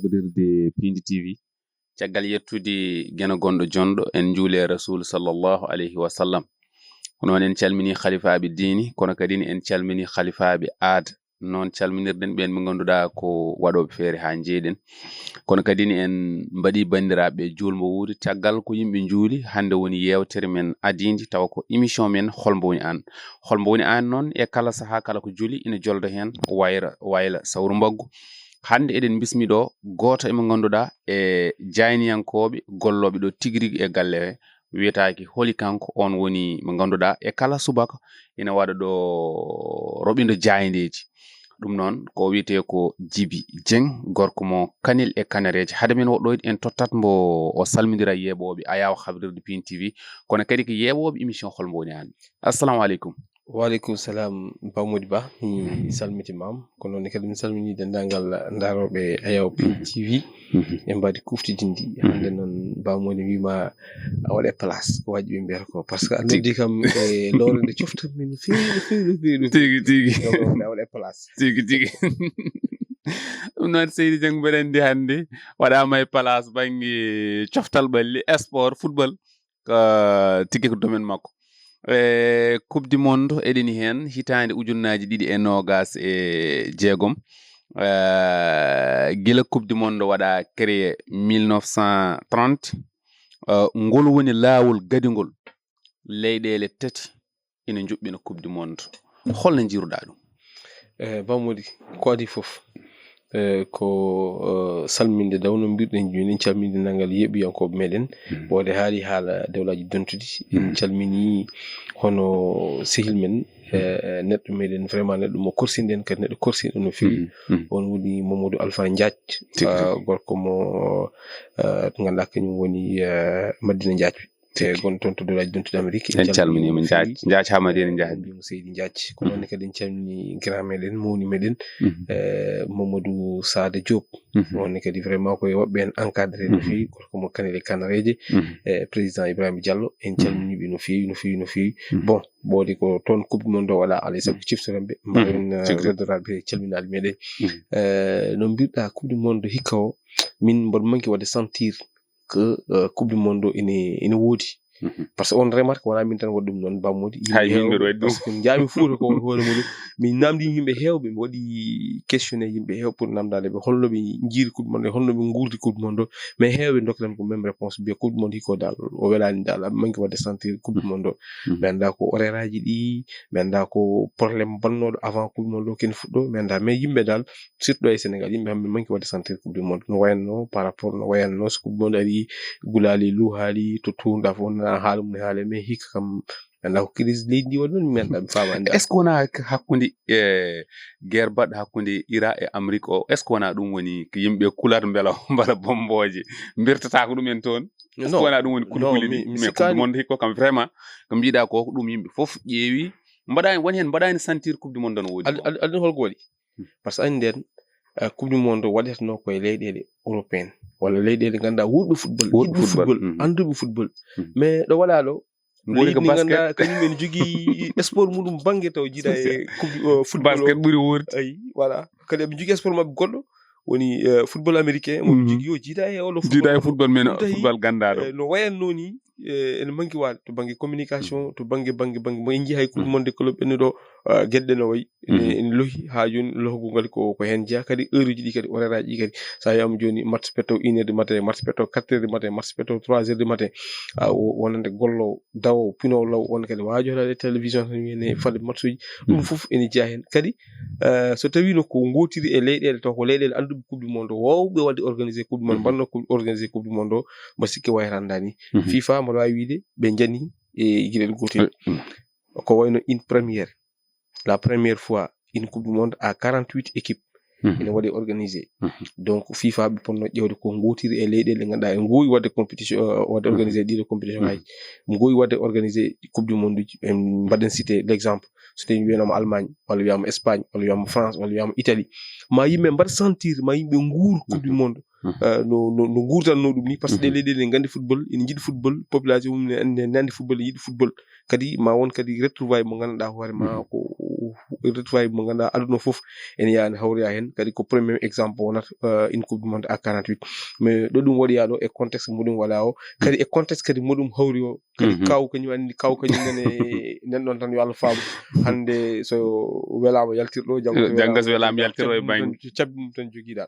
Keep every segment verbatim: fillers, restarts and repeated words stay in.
Dirde Pindi T V. Caggal yettude Geno gonɗo jonɗo, en njuuli e Rasuul sallallahu alayhi wa sallam. Ko noon en calmini khalifaaɓe diini, kono kadi ne en calmini khalifaaɓe aada. Noon calminirɗen ɓeen ɓe ngannduɗaa ko waɗooɓe feere haa njeeyɗen. Kono kadi ne en mbaɗi banndiraaɓe juulmo wuuri, caggal ko yimɓe njuuli, hannde woni yeewtere men adiinde, tawa ko émission men Hol mbo woni aan. Hol mbo woni aan noon e kala sahaa, kala ko juli, ina jolda heen wayra, wayla sawru mbaggu. Hannde eɗen mbismi ɗo gooto e mo ngannduɗaa e jayniyankooɓe gollooɓe ɗo tigi rigi e galle he, wiyetaake holi kanko, oon woni mo ngannduɗaa e kala subaka ina waɗa ɗo roɓindo jaayndeeji. Ɗum noon ko wiyetee ko Jibi Dieng, gorko mo Kanel e Kanareeje. Hade men woɗɗoyde en tottat mbo o salmindira yeeɓooɓe ayaawo habrirde Pin T V, kono kadi ko yeeɓooɓe émission Hol mbo woni aan. Assalamu aleykum. Wa aleykum salam, Ba Mody Ba, mi salmitimaama. Ko noon kadi mi salmini denndaangal ndaarooɓe ayaawo Pin T V. Mhm. En mbaɗi kuftidinndi. Mhm. Hannde noon, Ba Mody wiima a waɗe place, ko waji ɓe mbiyata ko. Par ce que a noddi kam e lowre nde coftanmi no feewi, no feewi, no feewi, no feewi. Tigi, tigi. Donc, a waɗe place. Tigi, tigi. Ɗum noon, Seydi Dieng, mbeɗa anndi hannde waɗaama e place bannge coftal ɓalli, sport, football, ko tigi ko domaine makko. E Coupe du Monde eɗeni heen hitaande ujunnaaji ɗiɗi e noogaas e jeegom. Eh, gila Coupe du Monde waɗa créé mille neuf cent trente, eh, ngol woni laawol gadingol leyɗeele tati ina njuɓɓina Coupe du Monde. Holno njiiruɗaa ɗum? Eh, Ba Mody, ko adii fof, eh, ko, eh, salminde daw no mbiruɗen jooni, en calminde nanngal yeeɓiyankooɓe meɗen. Mhm. Ɓoode haali haala dewlaaji dentuɗi. En calmini hono sehil men, eh, neɗɗo meɗen, vraiment neɗɗo mo korsinɗen, kadi neɗɗo korsinɗo no feewi. Mhm. Mhm. On woni Mamadou Alpha Ndiaye, tigi, tigi, ah, gorko mo, ah, to ngannduɗaa kañum woni, ah, Madina Ndiaye. Tigi. E gon toon to dewlaaji dentuɗi Amérique. En calminiima Ndiaye, Ndiaye haa Madina Ndiaye. En mbiyii mo Seydi Ndiaye. Ko noon kadi en calmini grand meɗen, mawni meɗen, mhm, eh, Mamadou Sada Diop. Mhm. On kadi vraiment ko e woɓɓe en encadré no feewi, gorko mo Kanel e Kanareeje, mhm, eh, président Ibrahima Diallo, en calminiiɓe no feewi, no feewi, no feewi. Mhm. Bon, ɓoode ko toon Coupe du Monde o waɗa, alaa e sago ciftoren ɓe, mbawen, eh, tigi, tigi, weddoraade ɓe e calminaali meɗen. Mhm. Eh, no mbiruɗaa Coupe du Monde hikka o, min mboɗo manki waɗde sentir que, eh, Coupe du Monde o ene, ene woodi. Mhm. Par ce que on remarque wonaa min tan waɗi ɗum noon, Ba Mody. Hay, yimɓe min heewɓe, mbiɗo waɗi ɗum. Par ce que njaami Fuuta ko hoore muɗum. Min namndi yimɓe heewɓe, mi waɗi questionné yimɓe heewɓe pour namdaade ɓe holno ɓe njiiri Coupe du Monde, holno ɓe nguurdi Coupe du Monde o. Mais heewɓe ndokki tan ko même réponse, mbiya Coupe du Monde hikka o daal, o welaani daal, aɓe manki waɗde sentir Coupe du Monde o. Mhm. Mi anndaa ko horaire aji ɗi, mi anndaa ko problème bannooɗo avant Coupe du Monde o ken fuɗɗo, mi anndaa. Mais yimɓe daal, surtout ɗo e Sénégal, yimɓe kam ɓe manki waɗde sentir Coupe du Monde no wayanno, par rapport no wayanno so Coupe du Monde ari, gulaali luhaali, to tuurnda fof nana haala mum haale, mais hikka kam, mi anndaa ko crise leydi ndi waɗi noon, mi anndaa, mi faamaani daal. Est-ce que wonaa hakkunde, eh, guerre baɗɗo hakkunde Iran e Amérique o, est-ce que wonaa ɗum woni ko yimɓe kulata mbela, mbela bombooje, mbirtata ko ɗum en toon? Est-ce que wonaa ɗum woni kulhuli ɗi? Mais Coupe du sikkaani. Monde hikka o kam vraiment, ko mbiɗa ko, ko ɗum yimɓe fof ƴeewi, mbaɗaani, woni heen mbaɗaani sentir Coupe du Monde no woodi. Ad-, ad-, aduna holko waɗi? Hmm. Par ce que anndi en, eh, Coupe du Monde o waɗeteno ko e leyɗeele européen, walla leyɗeele ngannduɗaa wuurɓe football, wuurɓe yiɗɓe football, football, mhm, annduɓe football. Mhm. Mais ɗo waɗa ɗo, leydi ndi ngannduɗaa kañum en jogii sport muɗum bannge taw jiidaa e coupe, eh, football o. Basket ɓuri wuurde. Ayi, voilà. Kadi eɓe jogii sport maɓɓe goɗɗo, woni, eh, football américain, mo ɓe jogii o jiidaa e oɗo football. Jiidaa e football men o, football ganndaɗo. Eh, no wayanno ni, eh, ene manki waade to bannge communication, to bannge, bannge, bannge, mo en njii hay Coupe du Monde club ɓennuɗo, eh, geɗe ɗe no wayi, ene, ene lohi haa jooni, lohgol ngal ko, ko heen jeyaa. Kadi heure uji ɗi kadi, horaire aji ɗi kadi, so a wiyaama jooni match petto une heure du matin, match petto quatre heures du matin, match petto trois heures du matin, a, o, wonande gollo dawo, pino law, on kadi waajo waɗaade télévision tan wiya ne fadde match uji. Ɗum fof ene jeyaa heen. Kadi, eh, so tawiino ko ngootiri e leyɗeele taw ko leyɗeele annduɓe Coupe du Monde, woowɓe waɗde organisé Coupe du Monde, mbanno ko organisé Coupe du Monde o, mbaɗa sikke wayata anndaani. Mhm. FIFA, mboɗo waawi wiide, ɓe njani e giɗel gootel. Eh, mm. Ko wayno une première. La première fois, une Coupe du Monde à quarante-huit équipes. Mhm. Ene waɗe organisé. Mhm. Donc, FIFA ɓe ponno ƴeewde ko ngootiri e leyɗeele ɗe ngannduɗaa en ngoowi waɗde compétition, euh, waɗde organisé ɗiɗo compétition aji. Ngoowi waɗde organisé Coupe du Monde uji. En mbaɗen cité l'exemple. So tawi wiyanaama Allemagne, walla wiyaama Espagne, walla wiyaama France, walla wiyaama Italie. Ma yimɓe mbaɗa sentir, ma yimɓe nguur Coupe du Monde. no no no guurtanno ɗum ni, par ce que ɗe leyɗe ɗe nganndi football, ene njiɗi football, population mum ne nandi football, yiɗi football. Kadi ma won kadi retrouvaille mo ngannduɗaa hoore ma ko retrouvaille mo ngannduɗaa aduna fof ene yaani hawroya heen. Kadi ko premier exemple wonata une coupe du monde à quarante-huit. Mais ɗo ɗum waɗoya ɗo e contexte mo ɗum waɗa o, kadi e contexte kadi mo ɗum hawri o, kadi kaw kañum anndi, kaw kañum nane nen ɗon tan yo Allah faamu. Hannde so welaama yaltirɗo, janngo so janngo so welaama yaltirɗo e bayndi, cabbi mum tan jogiɗa.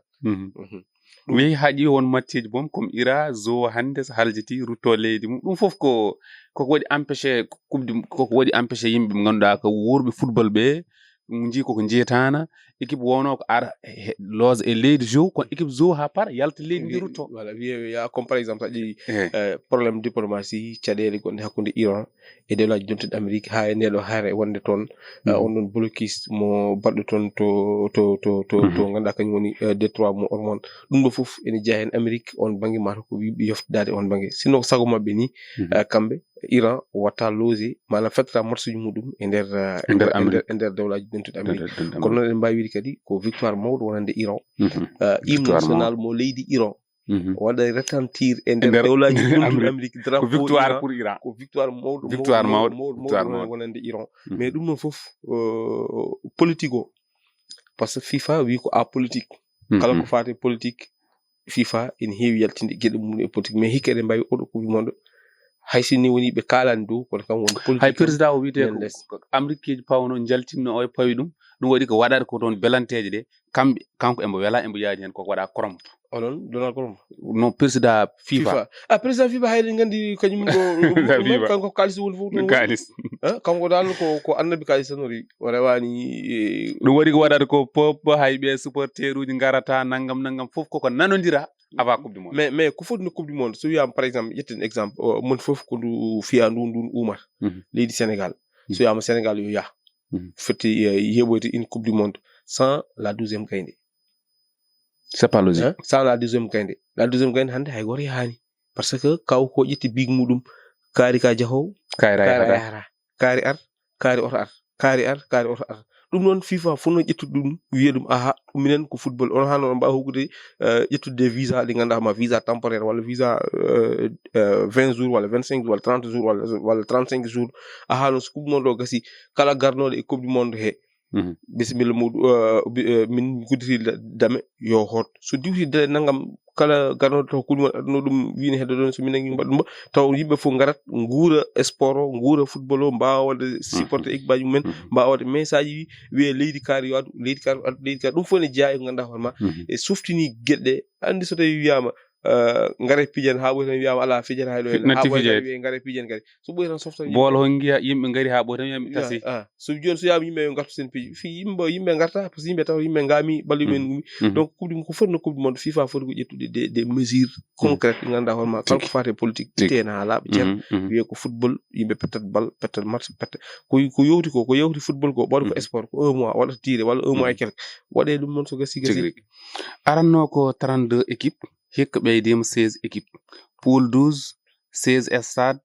Wi haƴi won matcheji boom comme ira zo hannde so haljiti rutto leydi mum, ɗum fof ko koko waɗi empêché coupe du koko waɗi empêché yimɓe ɓe ngannduɗaa ko wuurɓe football ɓe, jii koko jeetana. Équipe wonoo ko ara loose e leydi zo, kono équipe zo haa par yalta leydi ndi rutto. Voilà, wiye wiya comme par exemple aƴi problème diplomatie, caɗeele gonɗe hakkunde Iran e dewlaaji dentuɗi Amérique haa e ndeɗo hare wonde toon, on ɗon blocus mo baɗɗo toon to to to to to ngannduɗaa kañum woni détroit mo Hormuz. Ɗum ɗo fof ene jeyaa heen Amérique on bannge mata ko wiɓe yoftidaade on bannge, sinno ko sago maɓɓe ni, kamɓe Iran watta loose maanaam fettata matchuji muɗum e nder e nder e nder dewlaaji dentuɗi Amérique. Kono noon eɗen mbaawi wiide kadi ko victoire mawɗo wonande Iran, hymne national mo leydi Iran waɗa retentir e nder dewlaaji dentuɗi Amérique. Drapeau victoire pour Iran, ko victoire mawɗo victoire mawɗo mawɗo mawɗo wonande Iran. Mais ɗum noon fof politique o, par ce que FIFA wi ko a politique, kala ko faati politique FIFA ene heewi yaltinde geɗe mum e politique, mais hikka eɗen mbaawi oɗo coupe du monde hay sinni woni ɓe kaalani dow kono kam won politique. Hay président o wiyetee ko américain ji pawno jaltinno o e pawi ɗum. Ɗum waɗi ko waɗaade ko toon belanteeje ɗe kamɓe kanko embo wela embo yaadi heen koko waɗa koromto. Onon Donald Trump? Non, président FIFA. FIFA. Ah, président FIFA hayre nganndi kañum ɗo kanko kalis woni fof ɗum kalis. Kanko dal ko ko annabi kalis tan o rewi o rewani. Ɗum waɗi ko waɗata ko pop hay ɓe supporteruji ngarata nangam nangam fof koko nanodira avant coupe du monde. Mais mais ko foti no coupe du monde so wiyama par exemple ƴetten exemple mon fof ko ndu fiya ndu ndun umata leydi Sénégal. So wiyama Sénégal yo yah, foti yeɓoyde une coupe du monde sans la douzième gaynde. C'est pas logique. Sans la douzième gaynde, la douzième gaynde hannde hay goto yahani. Par ce que kaw ko ƴetti big muɗum kaari ka jahowo, kaari a yahata, kaari ar, kaari oto ar, kaari ar kaari oto ar. Ɗum noon FIFA fof no ƴettude ɗum wiya ɗum aha minen ko football on hano on mbawa hokkude ƴettude visa ɗi ngannduɗaa ma visa temporaire walla visa vingt jours walla vingt cinq walla trente jours walla walla trente cinq jours. Aha noon so coupe du monde o gasi, kala garnoɗo e coupe du monde he bisimilla muɗum min gudditi dame yo hoot so diwti dame nanngam. Kala garnoɗo taw kuɗi mon aduna ɗum wini heddo ɗon so min nangi mbaɗ ɗum taw yimɓe fof ngarat nguura sport o nguura football o mbawa wadde supporté équipe aji mumen, mbawa wadde message wi wiye leydi kaari yo adu leydi kaari adu leydi kaari ɗum fof ne jeeya e ko ganduɗa hoore ma e softini gueɗe ɗe. Andi so tawi wiyama ngare pijen ha ɓoy tan wiyama ala fijata hayɗo hen ha ɓoy tan wiye ngare pijen kadi so ɓoy tan softan bool hon ngiya yimɓe ngari ha ɓoy tan wiyama tasi. So joni so wiyama yimɓe yo gartu sen piiji fi yimɓe yimɓe garta parce que yimɓe taw yimɓe ngami balli men gumi. Donc coupe du ko foti no coupe du monde fifa foti ko ƴettude des des mesures concrètes ɗi ganduɗa hoore ma kala ko fate politique tena ha laaɓa ceer wiye ko football yimɓe pettat bal pettat match pettat ko ko yowti ko ko yowti football ko ɓaɗa ko sport ko un mois waɗata tiré walla un mois et quelque waɗe ɗum noon so gasi gasi. Aranno ko trente-deux équipe hikka ɓeydima seize équipe poule douze seize stade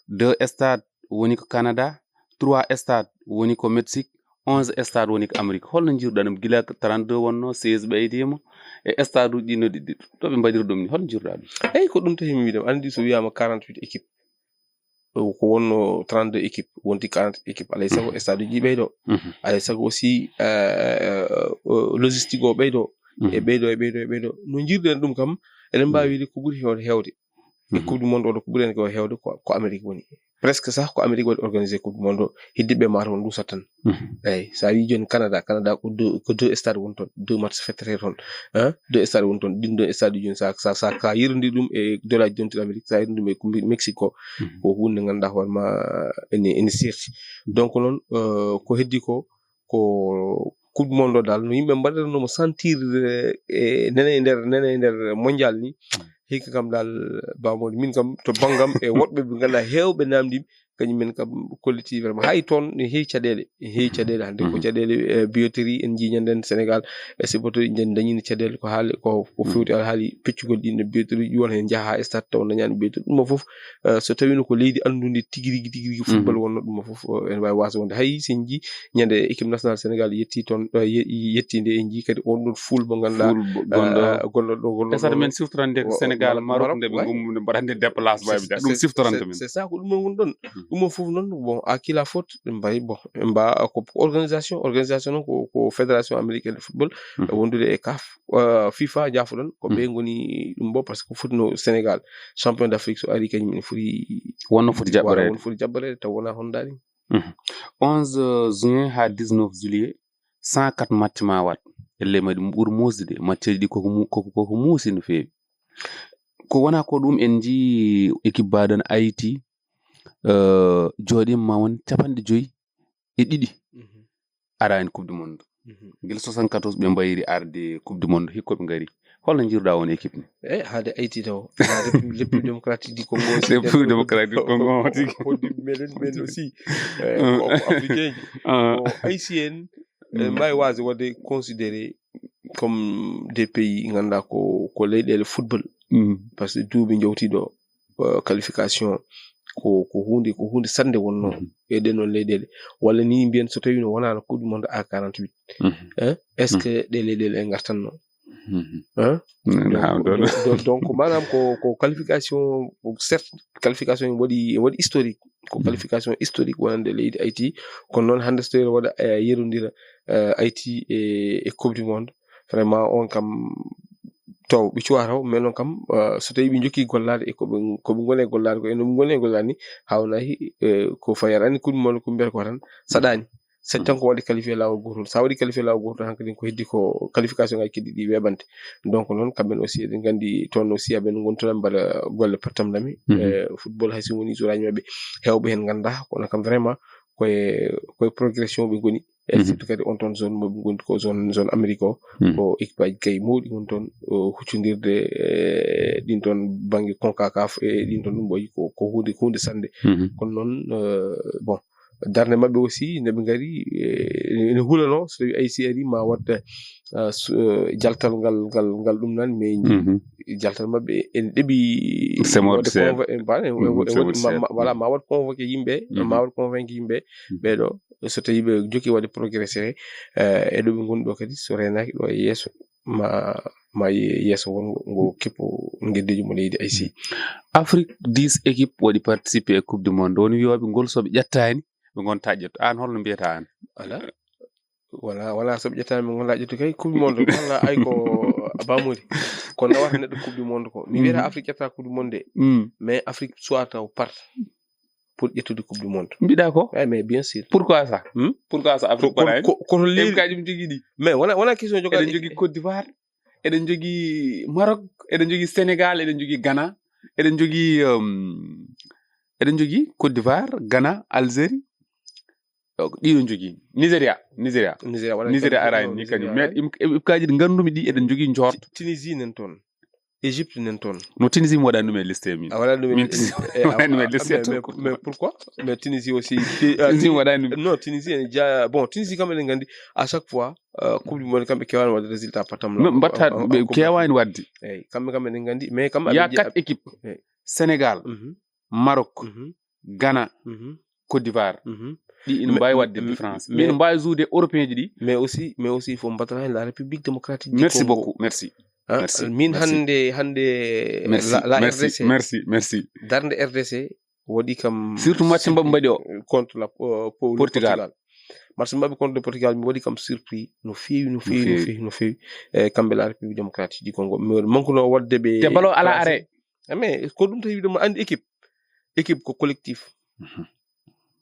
deux stade woni ko Canada trois stade woni ko Mexique onze stade woni ko Amérique holno jiiruɗa ɗum gila trente-deux wonno seize ɓeydima e stade uji ɗi noddi ɗi to ɓe mbaɗiri ɗum ni holno jiiruɗa ɗum? Eyyi ko ɗum tawi mi wiɗam andi so wiyama quarante-huit équipe ko wonno trente-deux équipe wonti quarante équipe alay sago stade uji ɓeydo alay sago aussi logistique o ɓeydo e ɓeydo e ɓeydo e ɓeydo no jiiruɗen ɗum kam eɗen mbawi wiide ko ɓuri hewde hewde e coupe du monde oɗo ko ɓuri en ko hewde ko Amérique woni presque sah ko Amérique waɗi organisé coupe du monde o heddiɓe mata won ɗum sattan. Eyyi sa wi joni Canada Canada ko deux ko deux stade woni toon deux match fettete toon. Deux stade woni toon ɗin ɗon stade uji joni sa sa sa ka yerodiri ɗum e dolaji dontuɗi Amérique sa yerodiri ɗum e Mexique ko ko hunde ganduɗa hoore ma ene ene serti. Donc noon ko heddi ko ko coupe du monde o dal no yimɓe mbaɗiranomo sentir e nene e nder nene e nder mondial ni. Hikka kam dal bamodi min kam to banggam e woɗɓe ɓe ganduɗa hewɓe namdiɓe Kañum men kam kolliti vraiment hay toon ne heewi caɗeele, ne heewi caɗeele hannde ko caɗeele, eh, billetterie en njii ñande en Sénégal, e supporter en dañiino caɗeele ko haali ko, ko fewti alhaali peccugol ɗin billetterie ɗi won heen njaha haa stade taw dañaani billetterie ɗum o fof, eh, so tawiino ko leydi anndundi tigi rigi, tigi rigi football wonno ɗum o fof, eh, ene waawi waasde wonde hay so en njii ñande équipe nationale Sénégal yetti toon, eh, ye-, yetti nde en njii kadi on ɗon foule mo ngannduɗaa, foule bo-, gonɗo, eh, gonɗo ɗo, gonɗo esat ɗo. Men siftorande ko Sénégal, Maroc, Maroc, nde ɓe ngummude mbaɗande déplacement ɓe, ɗum siftorante men. C'est ça ko ɗum woni ɗon. Ɗum o fof noon, bon, à qui la faute? Ɓe mbayi, bon, ɓe mba-, ko organisation, organisation noon ko, ko Fédération Américaine de Football, wondude e CAF, euh, FIFA, jaafoɗon, ko ɓe ngoni ɗum bo, parce que foti no Sénégal, champion d'Afrique so ari, kañum ene foti wonno foti jaɓɓoreede. Wonno foti jaɓɓoreede, taw wonaa hono daari. Mhm. Onze juin haa dix-neuf juillet, cent quatre match ma waɗ. Elle ma ɗum ɓuri muusde, matcheeji ɗi koko mu-, koko, koko muusi no feewi. Ko wonaa ko ɗum en njii équipe mbaɗon Haïti, euh, jooɗiima ma won capanɗe joyi e ɗiɗi. Mhm. Ara en Coupe du Monde. Mhm. Gila soixante-quatorze ɓe mbayri arde Coupe du Monde, hikko ɓe ngari. Holno njiiruɗaa on équipe ni? Eh, haade Haïti taw. Haade République Démocratique du Congo aussi. République Démocratique du Congo aussi. Ko, ko, ko, ko meɗen ɓen aussi. Eh, ko, ko africain ji. Ah. Ko haïtien, eh, mbaawi waasde waɗde considéré comme des pays ngannduɗaa ko, ko leyɗeele football. Mm. Parce que duuɓi njawti ɗo, euh, qualification ko, ko huunde, ko huunde sannde wonno e ɗen ɗon leyɗeele. Walla ni mbiyen so tawi no wonaano Coupe du Monde A quarante-huit. Mhm. Hein? Est-ce que ɗe leyɗeele en ngartanno? Mhm. Hein? Donc, donc, donc, maanaam ko, ko qualification, certes, qualification en waɗi, en waɗi historique. Ko qualification historique wonande leydi Haïti. Kono noon hannde so tawi waɗa, eh, yerondira, eh, Haïti e, e Coupe du Monde. Vraiment, on kam, taw ɓe cuwa taw, mais noon kam, eh, so tawi ɓe jokki gollaade e ko ɓe, ko ɓe ngoni e gollaade ko, ene ɓe ngoni e gollaade ni, hawnahi, eh, ko fayar ani Coupe du Monde ko mbiyata ko tan, saɗaani. Saɗi tan ko waɗi qualifié laawol gootol. Sa waɗi qualifié laawol gootol, hankadi ko heddi ko qualification ngaji keddi ɗi weeɓante. Donc noon, kamɓen aussi eɗen nganndi toon aussi aɓen ngontuɗa mbaɗa golle pattam lami. Mhm. Eh, football hay so woni joraji maɓɓe, heewɓe heen ngannda, kono kam vraiment koye, koye progression ɓe ngoni. E surtout kadi on toon zone mo ɓe ngoni ko zone, zone Amérique o, ko équipe aji kay mawɗi woni toon, o huccondirde, eh, ɗin toon bannge CONCACAF e ɗin toon ɗum wayi ko, ko huunde, huunde sannde. Mhm. Kono noon, eh, bon, darnde maɓɓe aussi nde ɓe ngari, eh, ene hulano so tawi Haïti ari ma waɗ, eh, s-, eh, jaltal ngal, ngal, ngal ɗum nan, mais jaltal maɓɓe ene ɗeɓi waɗde convo-, eh, mbaɗa, eh, waɗ-, ma-, ma-, voilà, ma waɗ convoqué yimɓe, ma waɗ convoqué yimɓe ɓeɗo, so tawi ɓe jokki waɗde progressé, eh, e ɗo ɓe ngoni ɗo kadi so reenaaki ɗo e yeeso ma, ma ye-, yeeso won ngo, ngo kippo ngeddeeji mo leydi Haïti. Afrique, dix équipes waɗi participé e Coupe du Monde. Woni wiyooɓe ngol so ɓe ƴettaani, ɓe ngonta ƴettu. Aan holno mbiyata aan? Ala. Wala, wala so ɓe ƴettaani, ɓe ngonta ƴettu kay Coupe du Monde. Wala ay ko bamuri. Ko nawata neɗɗo Coupe du Monde ko. Mi wiyata Afrique ƴetta Coupe du Monde de. Mm. Mais Afrique soit taw part pour ƴettude Coupe du Monde. Mbiɗa ko? Eh, mais bien sûr. Pourquoi ça? Hmm? Pourquoi ça? Afrique ko, ko, ko, ko to leydi, M K ɗum jogii ɗi. Mais wona, wona question jogaade. Eɗen jogii Côte d'Ivoire, eɗen jogii Maroc, eɗen jogii Sénégal, eɗen jogii Ghana, eɗen jogii, um, eɗen jogii Côte d'Ivoire, Ghana, Algérie. Donc, ɗiɗo jogii. Nigeria, Nigeria. Nigeria, wala Nigeria Cameroun, ara en ni Nigeria kañum. Mais ara en. Im-, im-, ipkaaji ɗi nganndumi ɗi eɗen jogii njort. Ti-, Tunisie nen toon. Égypte nen toon. No Tunisie mi waɗani ɗum e liste min. A waɗani ɗum e, min Tunisie eh, mi waɗani ɗum e ah, liste mais, mais, mais pourquoi? Mais Tunisie aussi, ti-, ah, Tunisie mi waɗani ɗum. Non, Tunisie ene ja-, bon, Tunisie kam eɗen nganndi à chaque fois, euh, Coupe du Monde kamɓe keewaani waɗde résultat patam. Non, mbatta, en, en, ɓe en Coupe keewaani d'Afrique. Waɗde. Eyi, kamɓe kam eɗen nganndi, mais kam Il y a aɓe je-, quatre équipes. Eyi. Sénégal, mhm. Maroc, mhm. Ghana, mhm. Côte d'Ivoire. Mhm. Ɗi ina mbaawi waɗde différence. Mais ina mbaawi jouer européen ji ɗi. Mais aussi, mais aussi, il faut mbaɗa heen la République démocratique du Congo. Merci beaucoup, merci. Ah, merci, min merci. Hannde, hannde merci, la, la merci, R D C. Merci, merci. Darnde R D C waɗi kam surtout match mbaɓe mbaɗi o. Contre la, euh, pour le Portugal. Portugal. Match mbaɓe contre le Portugal, mi waɗi kam surpris no feewi, no feewi, no feewi, no feewi. Eh, kamɓe la République démocratique du Congo. Mi waɗi manque no waɗde ɓe. Te ballon alaa arrêt. Ah, mais ko ɗum tawi ɗum anndi équipe. Équipe ko collectif. Mhm.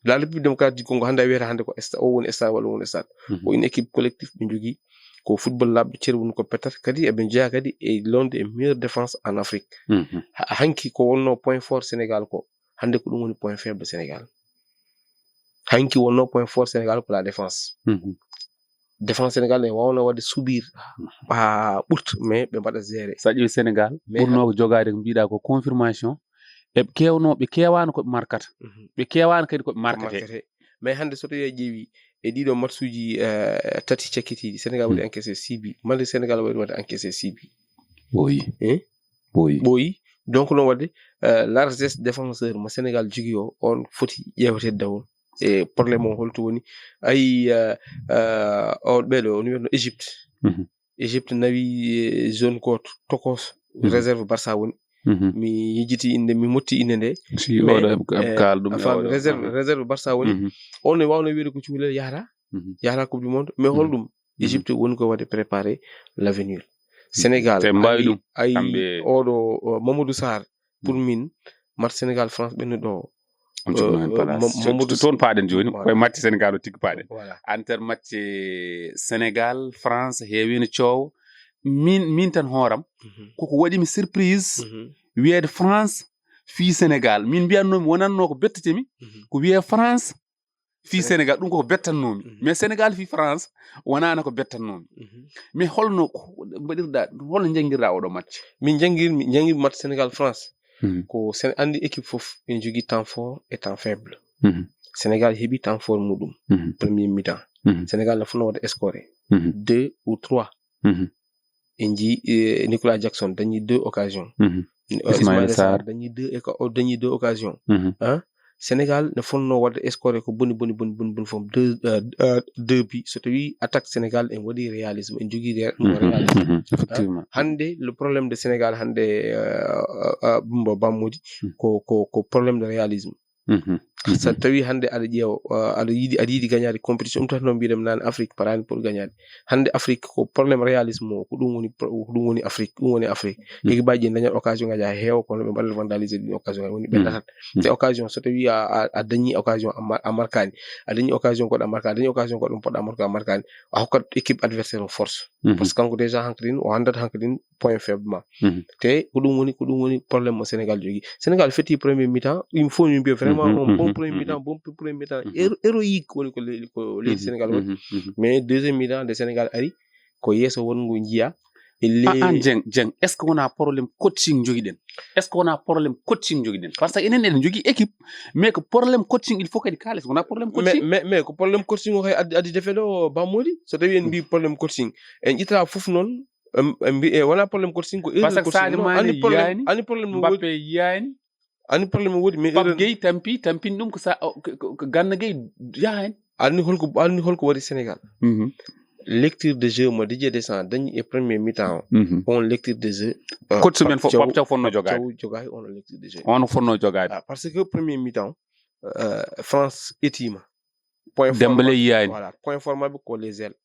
La République démocratique du Congo hannde a wiyata hannde ko sta-, o woni stade walla o woni stade. Mhm. Ko une équipe collectif ɓe njogii. Ko football laaɓɗo, ceer woni ko petat. Kadi eɓe njeyaa kadi e l'une des meilleures défenses en Afrique. Mhm. Ha-, hanki ko wonno point fort Sénégal ko, hannde ko ɗum woni point faible Sénégal. Hanki wonno point fort Sénégal ko la défense. Mhm. Défense Sénégal ne wawno waɗde subir, mhm, haa ɓurta, mais ɓe mbaɗa gérer. Sa ƴeewi Sénégal, mais ɓurnoo ko jogaade ko mbiɗa ko confirmation, eɓe keewno ɓe keewaano ko ɓe markata, ɓe keewaano kadi ko ɓe markatee. Mais hannde so tawii a ƴeewi e ɗiɗo matsuuji tati cakkitiiɗi, Sénégal waɗi encaissé six buts, mande Sénégal waɗi waɗde encaissé six buts. Ɓooyi. Ɓooyi. Ɓooyi. Donc noon waɗde largesse défenseur mo Sénégal jogii o, on foti ƴeewteede dawol. E problème o holto woni? Ayi, on ɓeeɗo, on wiyatno Égypte. Égypte nawi zone gooto tokos, réserve Barça woni. Mi yejjiti innde, mi motti innde nde. Si oɗo eɓe kaal ɗum e oɗo. Réserve, réserve Barça woni. On ne waawno wiyde ko cukalel yahata, yahata Coupe du Monde. Mais holɗum? Égypte woni ko waɗde préparé l'avenir. Sénégal, te mbaawi ɗum, ayi, kamɓe oɗo, Mamadou Sarr, pour min, match Sénégal France ɓennuɗo o. Mamadou toon paaɗen jooni, koye match Sénégal o tigi paaɗen. Voilà. Enter match Sénégal France heewiino coow. Min, min tan hooram, koko waɗi mi surprise, wiyeede France fii Sénégal. Min mbiyatnoomi, wonatnoo ko bettete mi, ko wiyee France fii Sénégal, ɗum koko bettannoomi. Mais Sénégal fii France wonaano ko bettannoomi. Mais holno mbaɗirɗa, holno njanngirɗa oɗo match? Min njanngirmi, njanngirmi match Sénégal France. Ko sen anndi équipe fof ene jogii temps fort et temps faible. Sénégal heɓi temps fort muɗum, premier mi-temps. Sénégal ne fotnoo waɗde scoré deux ou trois. En njii, Nicolas Jackson dañi deux occasions. Ismaïla Sarr dañi deux, o dañi deux occasions. Sénégal ne fotnoo waɗde scoré ko boni boni boni boni boni fof, deux, deux buts. So tawii attaque Sénégal en waɗi réalisme, en jogii réalisme. Effectivement. Hannde le problème de Sénégal hannde, Bamodi, ko, ko, ko problème de réalisme. So tawii hannde aɗa ƴeewa, aɗa yiɗi, aɗa yiɗi gañaade compétition, ɗum tan no mbiɗen naan Afrique paraani pour gañaade. Hannde Afrique ko problème réalisme o, ko ɗum woni pro-, ko ɗum woni Afrique, ɗum woni Afrique. Équipe aji ɗi dañat occasion ngaji haa heewa, kono ɓe mbaɗat vandaliser ɗin occasion ngaji, woni ɓe ɗatat. Te occasion, so tawii a, a, a dañi occasion a mar-, a markaani, a dañi occasion goɗɗo a markaani, a dañi occasion goɗɗo poɗɗa markude a markaani, a hokkat équipe adversaire o force. Parce que kanko déjà hankadin o anndat hankadin point faible ma. Te ko ɗum woni, ko ɗum woni problème mo Sénégal jogii. Sénégal fetti premier mi-temps, il faut ñu mbiya vraiment un bon premier mi-temps, bon premier mi-temps. Héro-, héroïque woni ko leydi, ko leydi Sénégal waɗi. Mais deuxième mi-temps nde Sénégal ari, ko yeeso wonngo njiya. E le- Ah, ah, Dieng, Dieng, est-ce que wonaa problème coaching njogiɗen? Est-ce que wonaa problème coaching njogiɗen? Parce que enen eɗen njogii équipe, mais ko problème coaching, il faut kadi kaalen, wonaa problème coaching. Mais, mais, mais ko problème coaching o kay addi, addi défaite o, Bamodi. So tawii en mbii problème coaching, en ƴettata fof noon, em, em mbi-, e wonaa problème coaching, ko erreur coaching. Parce que Sadio Mané yahaani, Mbappé yahaani. Anndi problème o woodi, mais Pape Gueye tampi, tampini ɗum ko sa-, o, ko, ko, ko Gana Gueye yahaani. Anndi holko, anndi holko waɗi Sénégal? Lecture de jeu mo Didier Deschamps dañi e premier mi-temps o. On lecture de jeu, euh, coach men fof, Pape Thiaw, Pape Thiaw fotnoo jogaade. Pape Thiaw jogaaki on lecture de jeu. On fotnoo jogaade. Ah, parce que premier mi-temps, euh, France etiima. Point fort maɓɓe, yiyaani. Voilà, point fort maɓɓe ko les ailes.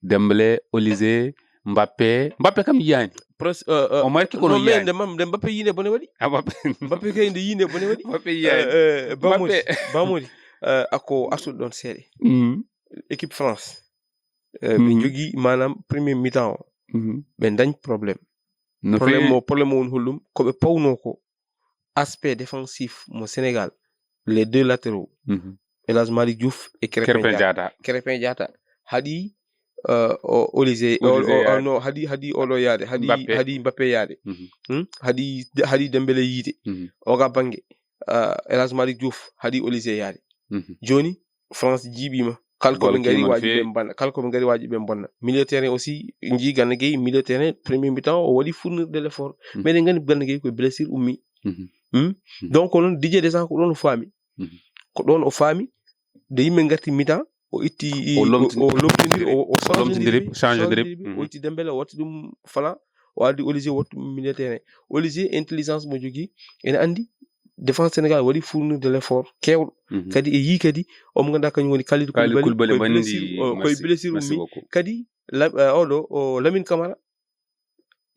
Dembélé, Olise, Mbappé. Mbappé kam yiyaani. Pres-, euh, euh, o marki kono yiyaani. Nde mam-, nde Mbappé yiinde bone waɗi. Ah, Mbappé. Mbappé kay nde yiinde bone waɗi. Mbappé yiyaani. Euh, euh, Bamodi, Mbappé. Bamodi. Euh, ako artuɗo ɗon seeɗa. Équipe France. Euh, ɓe njogii maanaam premier mi-temps o. Ɓe dañ problème. No feewi. Problème o, problème o woni holɗum? Ko ɓe pawnoo ko aspect défensif mo Sénégal, les deux latéraux, El Hadj Malick Diouf et Krépin Diatta. Krépin Diatta. Haɗi, euh, o, Olise, o, Olise o, yaade. No, haɗi, haɗi oɗo yaade, haɗi, Mbappé. Haɗi Mbappé yaade. Hmm? Haɗi, haɗi Dembélé yiide. Oga bannge, euh, El Hadj Malick Diouf, haɗi Olise yaade. Jooni, France jiiɓiima. Kala ko ɓe ngari waaji ɓe mbonna. Kala ko ɓe ngari waaji ɓe mbonna. Milieu terrain aussi, en njii Gana Gueye, milieu terrain, premier mi-temps, o waɗi fournir de l'effort. Mais eɗen nganndi Gana Gueye ko blessure ummi. Hmm? Donc, noon, Didier Deschamps ko ɗoon o faami. Ko ɗoon o faami, nde yimɓe ngarti mi-temps, o itti, o lomtindi-, o, o lomtindiri, o, o lomtindiri, change de rythme, o itti Dembélé, o watti ɗum flanc, o addi Olise, o watti ɗum milieu terrain. Olise, intelligence mo jogii, ene anndi, défense Sénégal waɗi fournir de l'effort keewɗo. Kadi e yii kadi, omo ngannduɗaa kañum woni Kalidou Koulibaly, Koulibaly koye blessure, o, koye blessure ummi. Kadi, la-, eh, oɗo, o Lamine Camara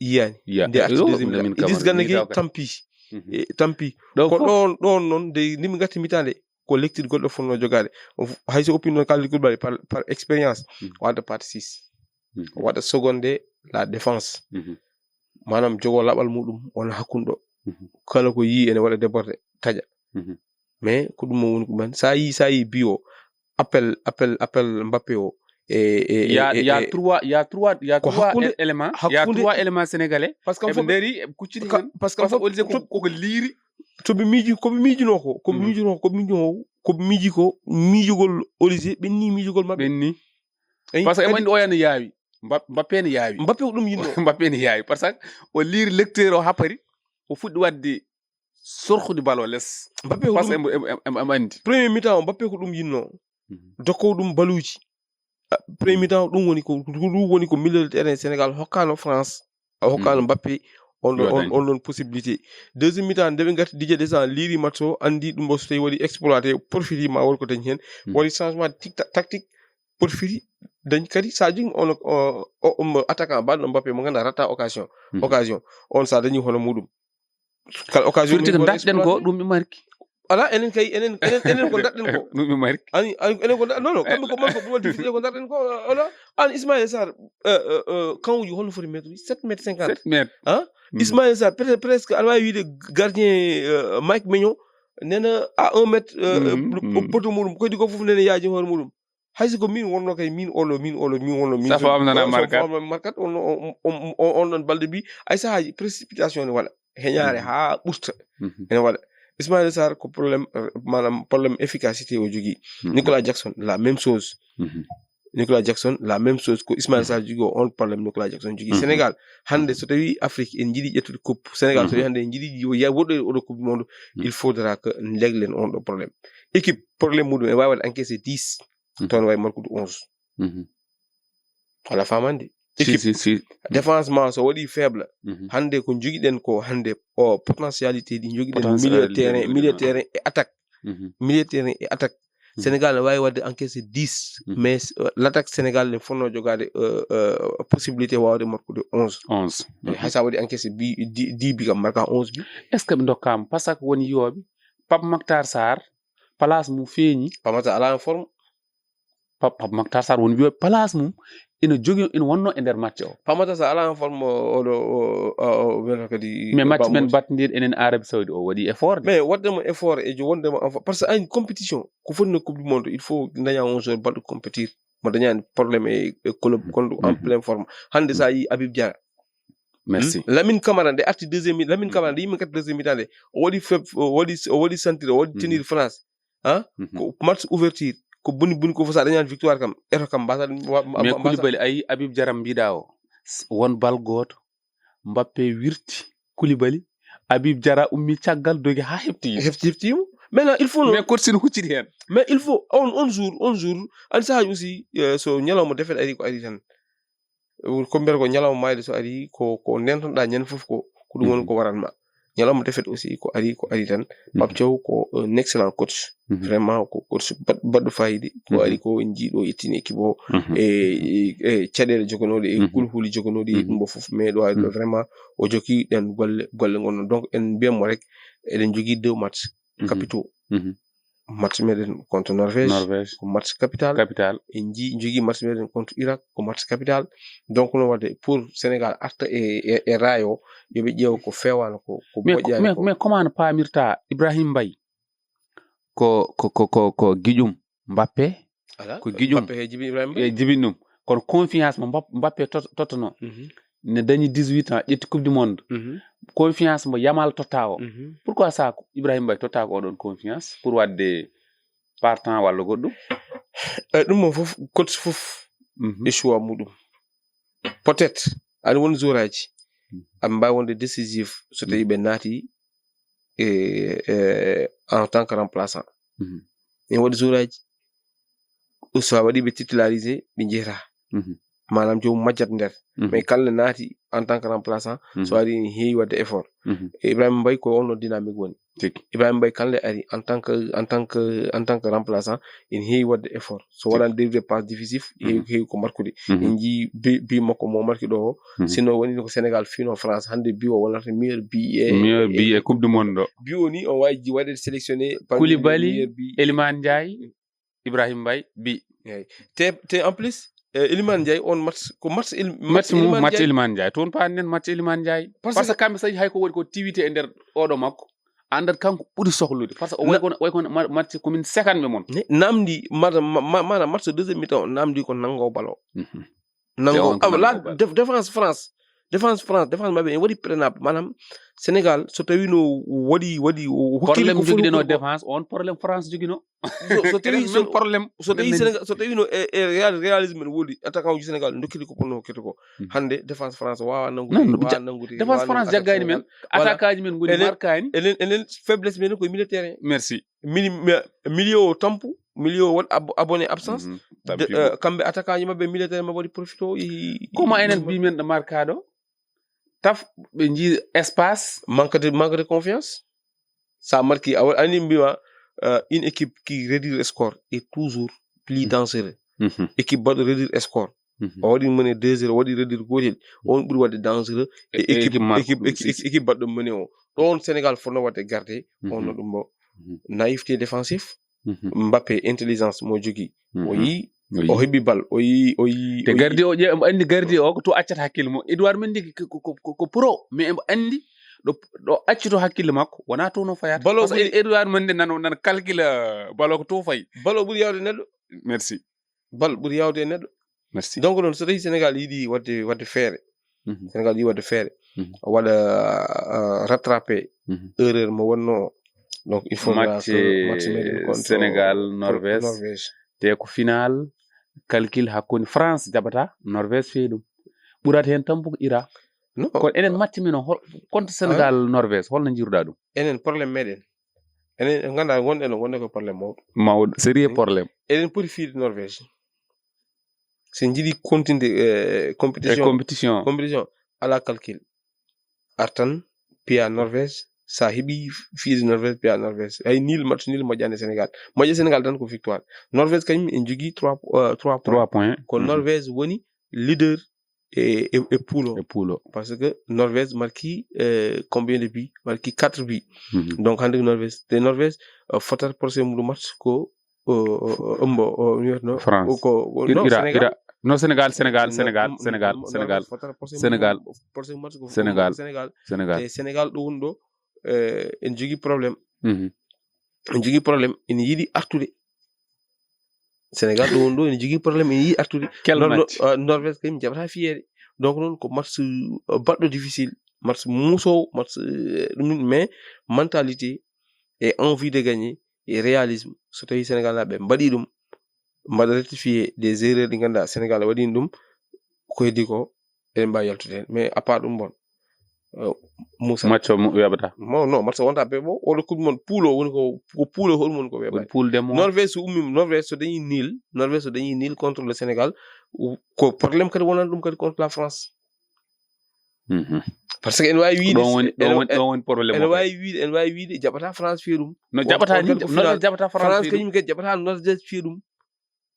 yiyaani. Nde arti deuxième mi-temps. Idriss Gana Gueye tampi. Eh, tampi. Ko ɗoon, ɗoon noon, nde, nde mi ngatti mi-temps nde, ko lecture goɗɗo fotnoo jogaade. O f-, hay so oppi noon Kalidou Koulibaly par, par expérience, o adda partie six. O waɗa seconde la défense. Maanaam, jogoo laɓal muɗum, wona hakkunde ɗo. Kala ko yii ene waɗa débordé, taƴa. Mais ko ɗum o woni ko men. Sa yii, sa yii bi o, appel, appel, appel Mbappé o, e, e, y a, e, y a trois, y a trois, y a trois éléments, y a trois éléments sénégalais. Parce que eɓe ndaari, eɓe kucciti heen. Parce que Olise ko, koko liiri. To ɓe miiji, ko ɓe miijunoo ko, ko ɓe miijunoo ko, ko ɓe miijunoo ko, ko ɓe miiji ko miijugol Olise, ɓenni miijugol maɓɓe. Ɓenni. Parce que emo andi o yana yaawi. Mbappe ne yaawi. Mbappe ko ɗum yinnoo. Mbappe ne yaawi. Parce que o liiri lecteur o hapari, o fuɗɗi waɗde sorhude balo les. Mbappe ko ɗum emo andi. Premier mi-temps o, Mbappe ko ɗum yinnoo. Dokko ɗum baluuji. Premier mi-temps o, ɗum woni ko, ɗum woni ko milieu de terrain Sénégal hokkaano France. A hokkaano Mbappe on ɗon, on ɗon possibilité. Deuxième mi-temps, nde ɓe ngarti Didier Deschamps liiri match o, andi ɗum o so tawi waɗi exploité, porfiri ma won ko dañi heen. Waɗi changement de tic-, tactique, porfiri dañi kadi Sadio on, o, o, o, attaquant baɗɗo Mbappe mo ngannduɗaa rata occasion. Occasion. On sa dañi hono muɗum. Kala occasion firti ko daɗɗen ko ɗum mi marki. Ala, enen kay, enen, enen, enen ko daɗɗen ko. Ɗum mi marki. Ani, ani, enen ko daɗɗen, non, non, kamɓe ko mon ko ɓe waddi firti ko daɗɗen ko, ala. An Ismaïla Sarr, euh, euh, euh, kawuji holno foti mètre? Sept mètres cinquante. Sept mètres. Hein? Ismaïla Sarr, peut-être, presque, aɗa waawi wiide gardien, euh, Mike Maignan, nena à un mètre, euh, poto muɗum, ko heddi ko fof nena yaaji hoore muɗum. Hay si ko min wonno kay, min olo, min olo, min wonno, min Safo am nana markat. Safo am markat, on, on, on, on, on ɗon balɗe bi, ay sahaaji précipitation ne waɗa. Heñaare haa ɓurta. Ene waɗa. Ismaïla Sarr ko problème, euh, maanaam problème efficacité o jogii. Nicolas Jackson, la même chose. Nicolas Jackson, la même chose. Ko Ismaïla Sarr jogii o, on problème Nicolas Jackson jogii. Sénégal, hannde so tawi Afrique en jiɗi ƴettude coupe, Sénégal so tawi hannde en jiɗi yo ya-, woɗɗoyde oɗo coupe du monde, il faudra que leglen on ɗo problème. Équipe, problème muɗum e waawi waɗde encaissé dix. Toon wayi markude onze. Wala famande. Si, équipe, si, si. Défense ma so waɗi faible, hannde ko jogiɗen ko hannde o potentialité ɗi jogiɗen milieu terrain, milieu terrain et attaque. Milieu terrain et attaque. Sénégal ne waawi waɗde encaissé dix, mais, euh, l'attaque Sénégal ne fotnoo jogaade, euh, euh, possibilité waawde markude onze. Onze. Hay sa waɗi encaissé bi, di, dix bi kam, marka onze bi. Est-ce que ɓe ndokkaama? Parce que woni yooɓe, Pape Mactar Sarr, place mum feeñi. Pape Mactar alaa en forme. Pape, Pape Mactar Sarr woni wiyo place mum ina jogi, ina wonno e nder match o. Pape Mactar Sarr alaa en forme o, oɗo, o, o, o, wiyata kadi. Mais match men battindiiɗo enen Arabie Saoudi o waɗi effort de. Mais waɗde mo effort e jo-, wonde mo en forme. Parce que ayn compétition, ko foti no coupe du monde, il faut daña on joueur baɗɗo compétir. Mo dañani problème e, e club, kon ɗum en pleine forme. Hannde sa yi Habib Diarra. Merci. Lamine Camara nde arti deuxième mi-, Lamine Camara nde yimɓe ngarti deuxième mi-temps nde, o waɗi faible, o waɗi, o waɗi sentir, o waɗi tenir France. Hein? Ko match ouverture, ko boni boni ko fof sa dañani victoire kam, eto kam mbasa. Mais Koulibaly, ayi Habib Diarra mbiɗa o, s-, won bal gooto, Mbappé wirti Koulibaly, Habib Diarra ummi caggal dogi ha hefti. Hefti, hefti mo. Maintenant, il faut no. Mais coach no hucciti hen. Mais il faut on, on jour, on jour, an saahaji aussi, euh, so ñalawma défaite ari ko ari tan. Ko mbiyata ko ñalawma maayde so ari, ko, ko ndentoɗa ñande fof ko, ko ɗum woni ko waranma. Ñalawma défaite aussi ko ari, ko ari tan. Pape Thiaw ko un excellent coach. Vraiment ko coach baɗ-, baɗɗo fayida. Ko ari ko en jiiɗo yettini équipe o. E, e, e caɗeele jogonooɗe, e kulhuli jogonooɗe, e ɗum ɗo fof. Mais ɗo ari ɗo vraiment o jokki ɗen golle, golle ngonno. Donc en mbiyatmo rek, eɗen jogii deux matchs capitaux. Match meɗen contre Norvège, Norvège, ko match capital. Capital. En ji-, jogii match meɗen contre Irak, ko match capital. Donc, no waɗde pour Sénégal arta e, e, e raay o, yo ɓe ƴeew ko feewaano ko, ko moƴƴaani ko. Mais, mais comment no paamirta Ibrahim Mbaye? Ko, ko, ko, ko, ko giƴum Mbappé. Ala, ko giƴum. Mbappé he jibini Ibrahim Mbaye. E jibini ɗum. Kono confiance mo Mbap-, Mbappé tot-, tottanoo. Ne dañi dix-huit ans, ƴetti Coupe du Monde. Confiance mo Yamal totta o. Pourquoi ça, Ibrahim Mbaye totta ko oɗon confiance pour waɗde partant walla goɗɗum? Eh, ɗum mo fof, coach fof e choix muɗum. Peut-être, aɗa woni joueur aji, aɓe mbaawi wonde décisif so tawi ɓe naati e, e, en tant que remplaçant. Ene waɗi joueur aji, so a waɗi ɓe titularisé, ɓe njehata. Maanaam joomum majjat nder. Mais kala naati en tant que remplaçant, so ari ene heewi waɗde effort. E Ibrahima Mbaye ko on ɗon dynamique woni. Tigi. Ibrahima Mbaye kala ari en tant que, en tant que, en tant que remplaçant, ene heewi waɗde effort. So waɗaani délivrer passe décisif, heewi, heewi ko markude. En njii bi, bi makko mo marki ɗo o. Sinon woni ko Sénégal fino France, hannde bi o wonata meilleur bi e, meilleur bi e Coupe du Monde o. Bi o ni o waawi ji-, waɗde sélectionné parmi les meilleurs bi. Koulibaly, Iliman Ndiaye, Ibrahim Mbaye, bi. Eeyi. Te, te en plus, eh, Iliman Ndiaye on match, ko match Il-, match mum, match Iliman Ndiaye. Toon paanden match Iliman Ndiaye. Parce que kamɓe sahi hay ko woni ko tiwite e nder oɗo makko. Anndat kanko ɓuri sohlude. Parce que o wayi kono, wayi kono ma-, match ko min sekanɓe mon. Ne, namdi, ma-, ma-, ma-, maanaam match deuxième mi-temps, namdi ko nanngo balo. Nanngo, ah, la déf-, défense France. Défense France, défense maɓɓe en waɗi prénable. Maanaam, Sénégal, so tawi no waɗi, waɗi, o hokkiri Problème ko foti jogiɗen o hokkude ko. Défense, on problème France jogino. So, so tawi, Enen so, même problème. so tawi Enen Sénégal, so tawi no e, e réal-, réalisme ne woodi, attaquant uji Sénégal dokkiri ko ponno hokkete ko. Mm. Hannde défense France waawa nanngude, Non, non, waawa ja- nanngude, Défense waawa France nanngude attaque jaggani men. Sénégal. Voilà. Attaque aji men ngoni Enen- markani. Enen, enen faiblesse men ko militaire. Merci. Mili, mi- milieu o tampu, milieu o waɗi ab-, abonné absence. Mhm. De- Tampi euh, kamɓe attaquant ji maɓɓe militaire maɓɓe waɗi profito. Comment enen mbi men ɗo markaɗo? Taf ɓe jii espace. Manque de, manque de confiance. Ça marque, a wa- ani mbima, euh, une équipe qui réduit le score est toujours plus Mm. dangereux. Mhm. Équipe baɗɗo réduire score. Mhm. O waɗi mené deux zéro, o waɗi réduire gotel. On ɓuri waɗde dangereux. Et E- équipe, équipe marque équipe, ɗum, équipe, si, si. Équipe baɗɗo mené o. Ɗon Sénégal fotno waɗde garde. On Mhm. no ɗum mo. Mhm. Naïveté défensif. Mhm. Mbappé intelligence mo jogii. O Mhm. yii, Oui. o heɓi bal, o yii, o yii. Te O yii- gardi o ƴe andi gardi o ko to accata hakkille mo. Edouard Mendy ko, ko, ko, ko, ko pro, mais embo andi ɗo ɗo accito hakkille makko wona to no fayata. Balo Parce que ɓuri- Edouard Mendy nan nan calcule balo ko to fayi. Balo ɓuri yawde neɗɗo. Merci. Bal ɓuri yawde e neɗɗo. Merci. Donc noon so tawi Sénégal yiɗi waɗde waɗde feere. Mhm. Sénégal yiɗi waɗde feere. Mhm. Waɗa euh, rattrapé Mhm. erreur mo wonno. Donc il faut Match que match meɗen contre Sénégal contre Norvège. Norvège. Te ko final calcul hakkunde France jaɓata Norvège fewi ɗum. Ɓurata hen tampugo Irak. Non. Kono enen match men o hol- contre Sénégal Norvège holno jiruɗa ɗum? Enen problème meɗen. Enen en ganda wonɗen o wonde ko problème mawɗo. Mawɗo sérieux Hmm. Problème. Eɗen poti fiyde Norvège. So en jiɗi continde euh, E compétition. Compétition. Compétition ala calcul. Artan piya Norvège, sa heɓi fiyde Norvège piya Norvège. Hay nil, match nil moƴƴani Sénégal. Moƴƴa Sénégal tan ko victoire. Norvège kañum en jogii trois euh, trois points. Trois points. Ko Mhm. Norvège woni leader e e, e pool o. E pool o. Parce que Norvège marqué euh, combien de buts? Marqué quatre buts. Mhm. Donc hannde Norvège, te Norvège euh, fotata prochain mum match ko euh, euh, euh, mbo o wiyatno France. ko ko- Ir- non Ira- Sénégal. Ira- non Sénégal Sénégal Norvège- Sénégal Norvège Sénégal fotata prochain Sénégal. Mum- prochain match ko Sénégal. Sénégal. Sénégal. Te Sénégal ɗo woni ɗo euh, en jogii problème. Mhm. En jogii problème ene yiɗi artude. Sénégal ɗo woni ɗo ene jogii problème ene yiɗi artude. Quel Nor- match? euh, Norvège kañum jaɓata fiyeede. Donc noon ko match euh, baɗɗo difficile, match musowo, match euh, ɗum, mais mentalité et envie de gagner et réalisme, so tawi Sénégal naɓe mbaɗi ɗum, mbaɗa rectifier des erreurs ɗi ganduɗa Sénégal waɗino ɗum, ko heddi ko eɗen mbawi yaltude hen. Mais à part ɗum bon euh, Moussa Match o mo- weɓata. mo non match o wonta be bo oɗo coupe du monde pool o woni ko ko pool o hoɗum woni ko Woni weɓani. pool demo. Norvège so ummi, Norvège so dañi nil, Norvège so dañi nil contre le Sénégal, ou- ko problème kadi wonani ɗum kadi contre la France. Mhm. Parce que ene wawi wiide Ɗon woni ene- ɗon woni ene- ɗon woni problème ene o kadi. Wawi wiide ene wawi wiide jaɓata France fiye ɗum. No On- jaɓata on ni kadi ko no final. Jaɓata France France fiye ɗum. Kañum kadi jaɓata Norvège fiye ɗum.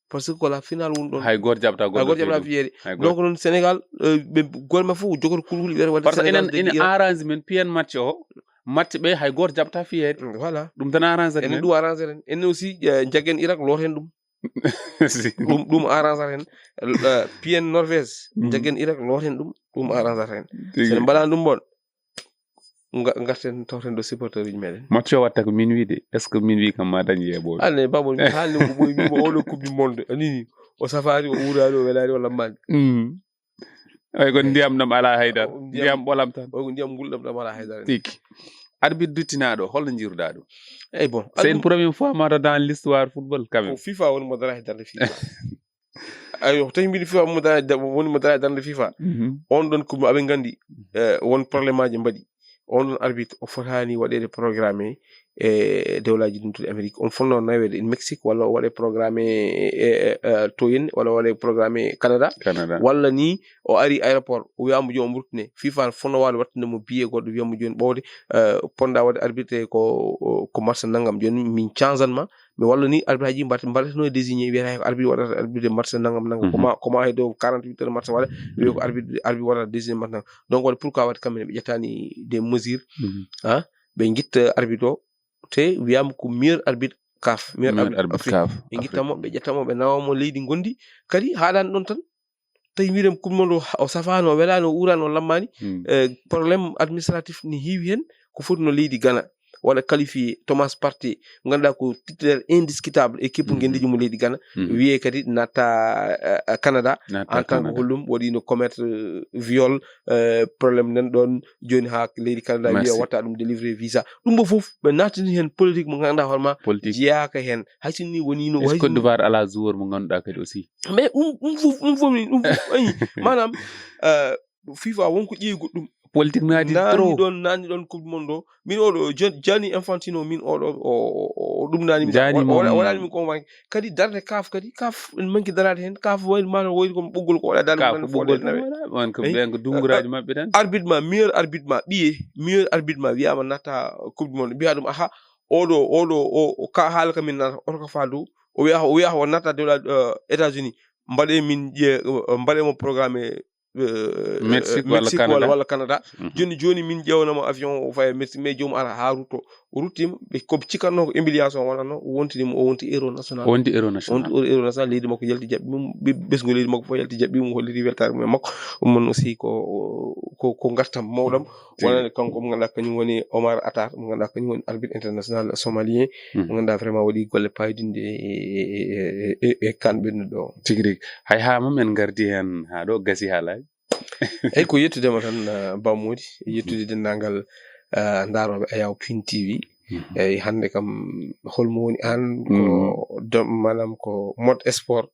Parce que ko la final woni ɗon. Hay goto jaɓata Hay goto jaɓata fiyeede. Hay goto. Donc noon Sénégal euh, ɓe gorma fof jogata kulhuli ɓe waɗa Parce que Sénégal enen dañi ene Irak. Arrange men piyen match o match ɓe hay goto jaɓata fiyeede. Voilà. Ɗum tan arrange Enen men. Ɗum arrange en enen aussi euh, jaggen Irak looten ɗum. Si. Ɗum ɗum arrange en. Euh, piyen Norvège Mm. jaggen Irak looten ɗum. Ɗum arrange en. Tigi. Sen mbaɗani ɗum bon. Nga- garten tawten ɗo supporter uji meɗen. Match o watta ko minuit de. Est-ce que minuit kam ma dañ yeeɓoɓe? Anne bamon mi haalni ko ɓoy wimo oɗo coupe du monde anini o safari o wurani o welani o lammani. Mm. Ay ko ndiyam ɗam ala haydara. Ndiyam- Ndiyam ɓolam tan. O ko ndiyam gulɗam ɗam ala haydara. Tigi. Arbitre duttinaɗo holno jiruɗa ɗum? Eyyi bon. C'est une première fois mata dans l'histoire football quand Ko même. FIFA woni mo dara e darde FIFA. Ayo tawi mbiɗo FIFA mo dara da- woni mo dara e darde FIFA. Mhm. On ɗon ko aɓe gandi eh, won problème aji mbaɗi. On ɗon arbitre o fotani waɗede programme e dewlaji ɗumtuɗi Amérique. On fonno nawede en Mexique walla o waɗe programme e, e, e, to en walla o waɗe programme e Canada. Canada. Walla ni o ari aéroport o wiyama joni omo ruttine FIFA fonno wawde wattude mo billet goɗɗo wiyama joni ɓowde eh, ponda waɗde arbitre ko ko match nanggam joni min change an ma mi walla ni arbitre aji mbaɗ mbaɗateno désigné wiyata ko arbitre waɗata arbitre match nanggam nanggam Mhm. Koma koma hay dow quarante-huit heures match waɗa wiye ko arbitre arbitre waɗata désigné match nanggam donc waɗa pourquoi waɗde kamɓe ɓe ƴettani des mesures Mhm. Ɓe guitta arbitre o te wiyama ko meilleur arbitre CAF meilleur Meilleur arbitre arbitre Afrique CAF. Ɓe guittamo ɓe ƴettamo ɓe nawamo leydi gondi kadi haɗani ɗon tan tawi mbiɗen coupe du monde o safano o welani o urani o lammani Mm. eh, problème administratif ni heewi hen ko foti no leydi Ghana waɗa qualifié Thomas Partey, mo ngannduɗaa ko titulaire indiscutable équipe ngenndiiji mo leydi Ghana, wiyee kadi natta, eh, eh, Canada. En tant que hollum waɗiino commettre, eh, viol, eh, problème nan ɗoon jooni haa leydi Canada wiya watta ɗum délivré visa. Ɗum ɗo fof ɓe nattini heen politique mo ngannduɗaa hoore ma jeyaaka heen. Hay sinni woniino, est-ce Côte d'Ivoire alaa joueur mo ngannduɗaa kadi aussi? Mais ɗum, ɗum fof, ɗum fof ni, ɗum fof, ayi, maanaam, eh, FIFA wonko ƴeewi goɗɗum. Politique naati trop. Naani ɗoon, naani ɗoon Coupe du Monde o. Min oɗo, Gian-, Gianni Infantino, min oɗo, o, o, o ɗum naani mi. Gianni o, o, o waɗaani min convaincu. Kadi darde CAF kadi, CAF en manki daraade heen. CAF wayno maaro wayno ko ɓoggol ko waɗa darde CAF ko ɓoggol tan waɗa. On ko ɓen ko dunguraaji maɓɓe tan. Arbitre ma, meilleur arbitre ma, ɓiye, meilleur arbitre ma wiyaama natta Coupe du Monde. Mbiya ɗum, aha, oɗo, oɗo, o, o ka haala ka min nata, oto ka faa dow. O wiya, o wiya o natta dewla, eh, États-Unis. Mbaɗe min ƴe-, eh, mbaɗe mo programme, eh, Mexique eh, walla Mexique Canada. Walla, walla Canada. Jooni, jooni min ƴeewnama avion o faya Mexique, mais joomum ara haa rutto. O ruttiima, ɓe ko ɓe cikatnoo ko humiliation wonatnoo, o wontini mo, o wonti héros national. O wonti héros national. O wonti héros national, leydi makko yalti jaɓɓi mum, ɓe-, ɓesngu leydi makko fof yalti jaɓɓi mum, holliti weltaare mum e makko. Ɗum noon aussi ko, ko, ko ngartam mawɗam. Tigi. Wonande kanko mo ngannduɗaa kañum woni Omar Atar, mo ngannduɗaa kañum woni arbitre international somalien. Mo ngannduɗaa vraiment waɗi golle payodinɗe e, e, e, e, e kan ɓennuɗo o. Tigi rigi. Hay haa mum en ngardi heen haa ɗo gasi haalaaji. Eyi, ko yettude ma tan, ah, Ba Mody, yettude denndaangal, ah, ndaarooɓe Ayaw Pin T V. Eyi, hannde kam, holmo woni aan? Ko dom-, maanaam ko mode sport.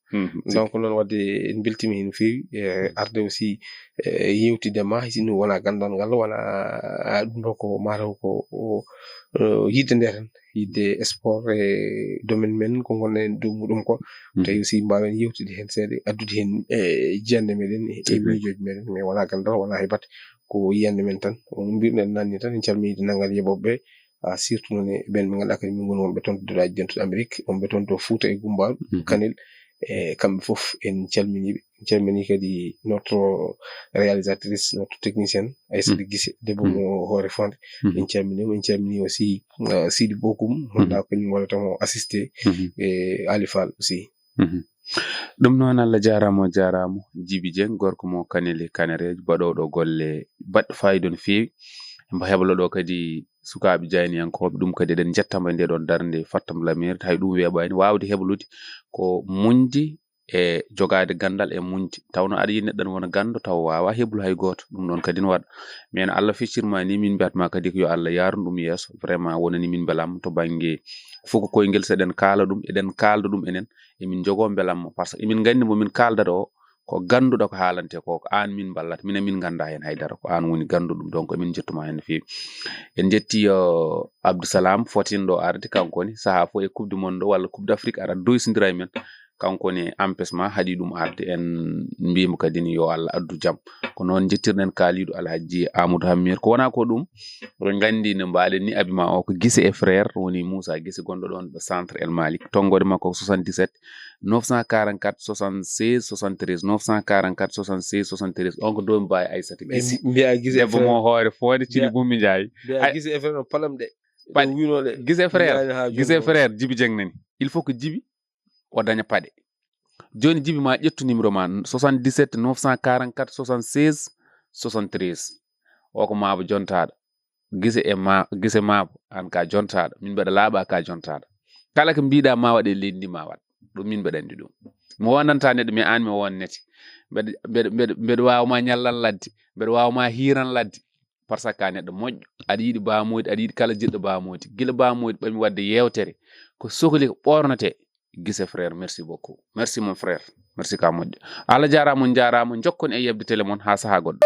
Donc, noon waɗde en mbeltiima heen no feewi. E arde aussi, e, yeewtidde ma, hay sinno wonaa ganndal ngal, wonaa, ah, ɗum ɗo ko mataw ko, o, o, yiɗde nde tan, yiɗde sport e domaine men, ko ngonɗen e dow muɗum ko. Tawi aussi mbaawen yeewtidde heen seeɗa, addude heen, e, jiyannde meɗen, e, e miijooji meɗen, mais wonaa ganndal, wonaa hay batte, ko yiyannde men tan. Won mbirɗen nanni tan, en calminii denndaangal yeɓooɓe ɓe, ah, surtout noon e ɓeen ɓe ngannduɗaa kadi min ngoni wonɓe toon to duɗaaji dentuɗo Amérique, wonɓe toon to Fuuta e Gumbaaɗo, Kanel, e kamɓe fof en calminii ɓe. En calminii kadi notre réalisatrice, notre technicienne, Aissata Guissé, debbo mo Hoore Fonde. En calminii mo, en calminii aussi, ah, Sidi Bokum, wonɗaa kañum waɗata mo assisté, e Ali Fall aussi. Ɗum noon, Allah jaaraama, o jaaraama. Jibi Dieng, gorko mo Kanel e Kanereejo, baɗooɗo golle baɗɗe faayiida no feewi. Mbo heblo ɗo kadi sukaaɓe jayniyankooɓe, ɗum kadi eɗen njettamo e nde ɗon darnde fattam lameeri, hay ɗum weeɓaani waawde heblude ko muñde e jogaade ganndal e muñde. Tawno aɗa yiɗi neɗɗo ne wona ganndo taw waawaa heblu hay gooto, ɗum ɗon kadi ne waɗa. Mais no Allah feccirma ni, min mbiyatma kadi ko yo Allah yaarnu ɗum yeeso. Vraiment wonani min mbelamma to bannge fuko koyngel, so eɗen kaala ɗum, eɗen kaalda ɗum enen, emin njogoo mbelamma, par ce que emin nganndi mo min kaaldata o, ko gannduɗo ko haalante ko, ko aan min mballata, minen min nganndaa heen hay dara, ko aan woni gannduɗo ɗum, donc emin njettuma heen no feewi. En njetti, uh, Abdou Salam, fotinɗo arde, kanko ne, sahaa fof e Coupe du Monde walla Coupe d'Afrique, ara doysondira e men, kanko ne, empêchement haɗi ɗum arde, en mbiimo kadi ni yo Allah addu jam. Ko noon njettirɗen kaaliiɗo Alhaji Amadou Hammer, ko wonaa ko ɗum, oɗon nganndi no mbaɗen ni abima o ko Guissé et Frères, woni Moussa Guissé gonɗo ɗoon ɗo Centre El Malick, tonngoode makko ko soixante-dix-sept neuf cent quarante-quatre soixante-seize soixante-treize, neuf cent quarante-quatre soixante-seize soixante-treize. On ko doomi Baye Aissata Guissé. Mbiya Guissé et Frères. Debbo mo Hoore Fonde, Cili Bummi Ndiaye. Mbiya Guissé et Frères no palam de. Paɗe. Ɗum wino de. Guissé et Frères. Guissé et Frères, Jibi Dieng nani. Il faut que Jibi o daña paɗe. Jooni Jibi ma ƴettu numéro ma, soixante-dix-sept neuf cent quarante-quatre soixante-seize soixante-treize. O ko maabo jontaaɗo. Guissé e ma, Guissé maabo, aan ka jontaaɗo. Min mbeɗa laaɓa ka jontaaɗo. Kala ko mbiɗa ma waɗe leydi ndi ma waɗ. Ɗum min mbeɗa anndi ɗum. Mi wonanta neɗɗo, mais aan mi wonnete. Mbeɗa, mbeɗa, mbeɗa, mbeɗa waawa ma ñallan ladde. Mbeɗa waawa ma hiiran ladde. Par ce que ka neɗɗo moƴƴo. Aɗa yiɗi Ba Mody, aɗa yiɗi kala jiɗɗo Ba Mody. Gila Ba Mody ɓami waɗde yeewtere. Ko sokli ko ɓoornete. Guissé et Frères, merci beaucoup. Merci mon frère. Merci ka moƴƴo. Allah jaaraama, on njaaraama. Njokkon e yeɓde télé mon haa sahaa goɗɗo.